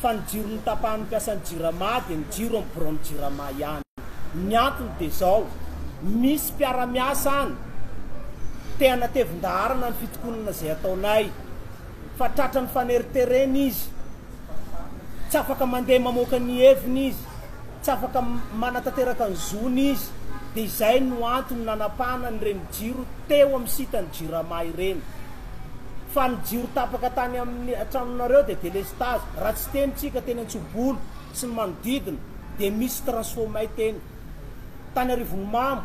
Fa ny jiro notapahan'ny mpiasan'ny Jirama dia ny jiro amin'ny biraon'ny Jirama ihany. Ny antony dia izao, misy mpiara-miasa any te hanatevin-daharana ny fitokonana izay ataonay, fa tratran'ny faneriterena izy, tsy afaka mandeha mamoaka ny heviny izy, tsy afaka manatanteraka ny zony izy, dia izay no antony nanapahana an'ireny jiro teo amin'ny site-n'ny Jirama ireny. Fa ny jiro tapaka tany amin'ny tranonareo dia delestazy, raha tsy teny tsika teny Antsobolo sy ny manodidina dia misy transfo may teny. Tany Arivonimamo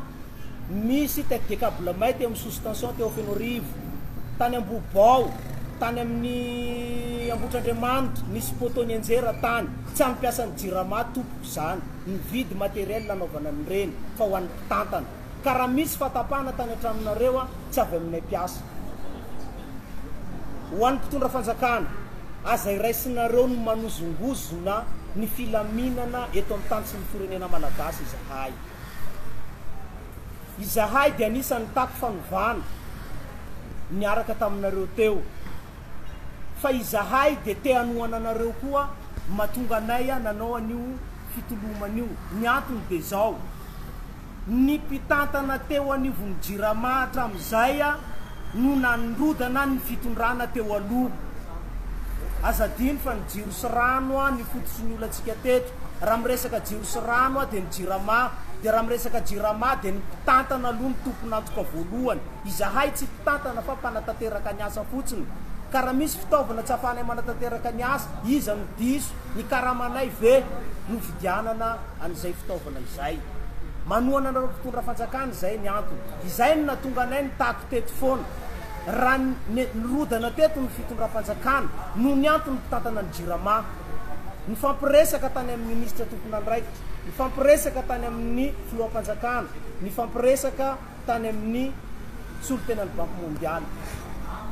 misy tête de cable may teo amin'ny sous tension teo Fenoarivo. Tany Ambohibao, tany amin'ny Ambohitrandriamanitra nisy poteau nianjera tany. Tsy an'ny mpiasan'ny jirama tompoko izany, nividy matériel nanaovana an'ireny fa ho an'ny mpitantana. Ka raha misy fahatapahana tany an-tranonareo a, tsy avy aminay mpiasa. Ho an'ny mpitondra fanjakana, aza iraisinareo ny manozongozona ny filaminana eto amin'ny tany sy ny firenena malagasy izahay. Izahay dia anisan'ny nitaky fanovana niaraka taminareo teo. Fa izahay dia te hanohana anareo koa mahatonga anay nanao an'io fitolomana io. Ny antony dia izao. Ny mpitantana teo anivon'ny Jirama hatramin'izay no nandrodana ny fitondrana teo aloha. Aza adino fa ny jiro sy rano ny fototry ny olantsika teto. Raha miresaka jiro sy rano dia ny Jirama, dia raha miresaka Jirama dia ny mpitantana aloha no tompon'antoka voalohany. Izahay tsy mpitantana fa mpanatanteraka ny asa fotsiny. Ka raha misy fitaovana tsy ahafahanay manatanteraka ny asa, iza no diso? Ny karamanay ve no vidianana an'izay fitaovana izay. Manohana anareo mpitondra fanjakana izay ny antony. Izay no nahatonga anay nitaky teto foana. Raha nirodana teto ny fitondram-panjakana noho ny antony mpitantana ny Jirama. Nifampiresaka tany amin'ny minisitra tompon'andraikitra, nifampiresaka tany amin'ny filoham-panjakana, nifampiresaka tany amin'ny solontenan'ny Banky Mondialy.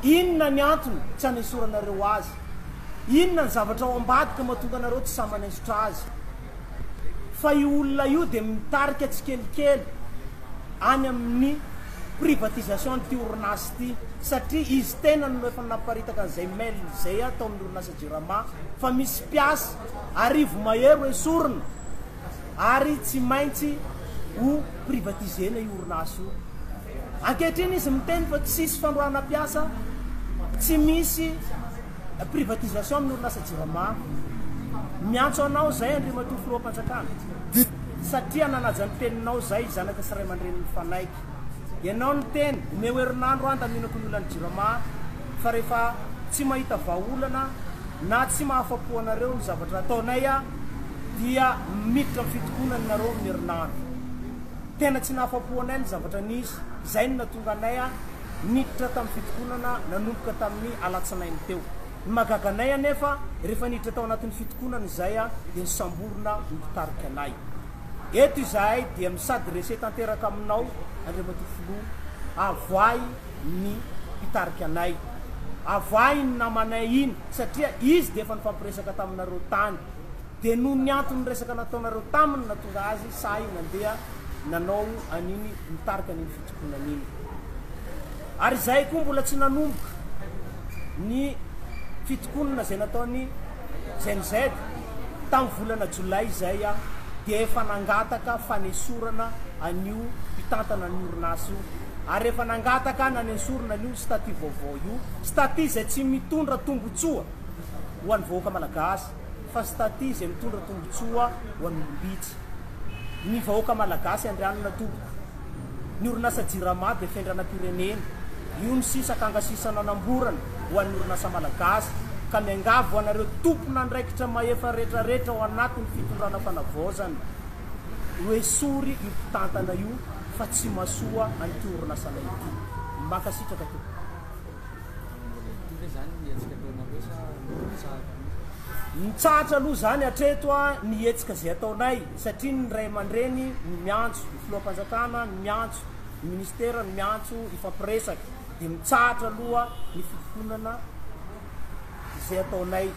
Inona ny antony tsy hanesoranareo azy? Inona ny zavatra ao ambadika mahatonga anareo tsy sahy manaisotra azy? Fa io olona io dia mitarika tsikelikely any amin'ny privatisation an'ity orinasa ity satria izy tenany no efa namparitaka an'izay mail izay tao amin'ny orinasa Jirama fa misy mpiasa 1000 ho esorina ary tsy maintsy ho privatiser-na io orinasa io. Ankehitriny izy miteny fa tsisy fandroahana mpiasa, tsy misy privatisation amin'ny orinasa Jirama. Miantso anao izay Andriamatoa Filoham-panjakana satria nanaja ny teninao izay zanaka sy ray aman-dreny nifanaiky. Ianao niteny, omeo herinandro aho handaminako ny olan'ny Jirama fa rehefa tsy mahita vahaolana na tsy mahafa-po anareo ny zavatra ataonay dia miditra amin'ny fitokonana nareo amin'ny herinandro. Tena tsy nahafa-po anay ny zavatra nisy, izay no nahatonga anay niditra tamin'ny fitokonana nanomboka tamin'ny alatsinainy teo. Ny mahagaga anay anefa, rehefa niditra tao anatin'ny fitokonana izay dia nosamborina ny mpitarika anay. Eto izahay dia mi-s'adresser tanteraka aminao Andriamatoa Filoha, avoahy ny mpitarika anay, avoahy iny namanay iny satria izy dia efa nifampiresaka taminareo tany. Dia noho ny antony resaka nataonareo taminy nahatonga azy sahy nandeha nanao an'iny nitarika an'iny fitokonana iny. Ary izahay koa mbola tsy nanomboka ny fitokonana izay nataon'ny Gen Z tamin'ny volana jolay izay dia efa nangataka fanesorana an'io mpitantana ny orinasa io ary efa nangataka nanesorana an'io statut vaovao io, statut izay tsy mitondra tombotsoa ho an'ny vahoaka malagasy. fa statut izay mitondra tombotsoa ho an'olom-bitsy. Ny vahoaka malagasy andrianina tompoko. Ny orinasa jirama dia fiandrianam-pirenena. Io ny sisa kanga sisa nanamborana ho an'ny orinasa malagasy ka miangavy ho anareo tompon'andraikitra mahefa retraretra ao anatin'ny fitondrana fanavaozana ho esory io mpitantana io fa tsy masoa an'ity orinasanay ity. Mankasitraka tompoko. Mbola hitohy ve izany ny hetsika ataonareo sa mitsahatra mihitsy? Mitsahatra aloha izany hatreto ny hetsika izay ataonay satria ny ray aman-dreny no miantso, ny filoham-panjakana no miantso, ny ministera no miantso hifampiresaka dia mitsahatra aloha ny fitokonana izay ataonay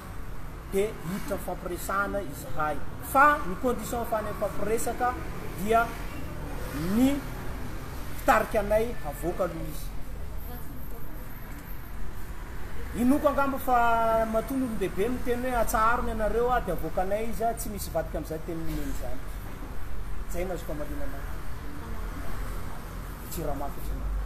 dia hiditra mifampiresahana izahay fa ny condition ahafahanay mifampiresaka dia ny mpitarika anay havoaka aloha izy. Inoako angamba fa matoa ny olon-dehibe miteny hoe atsaharo ny anareo dia avoakanay izy, tsy misy ivadika amin'izany tenin'i Neny izany. Izay no azoko hamaliana anao. Jirama fotsiny.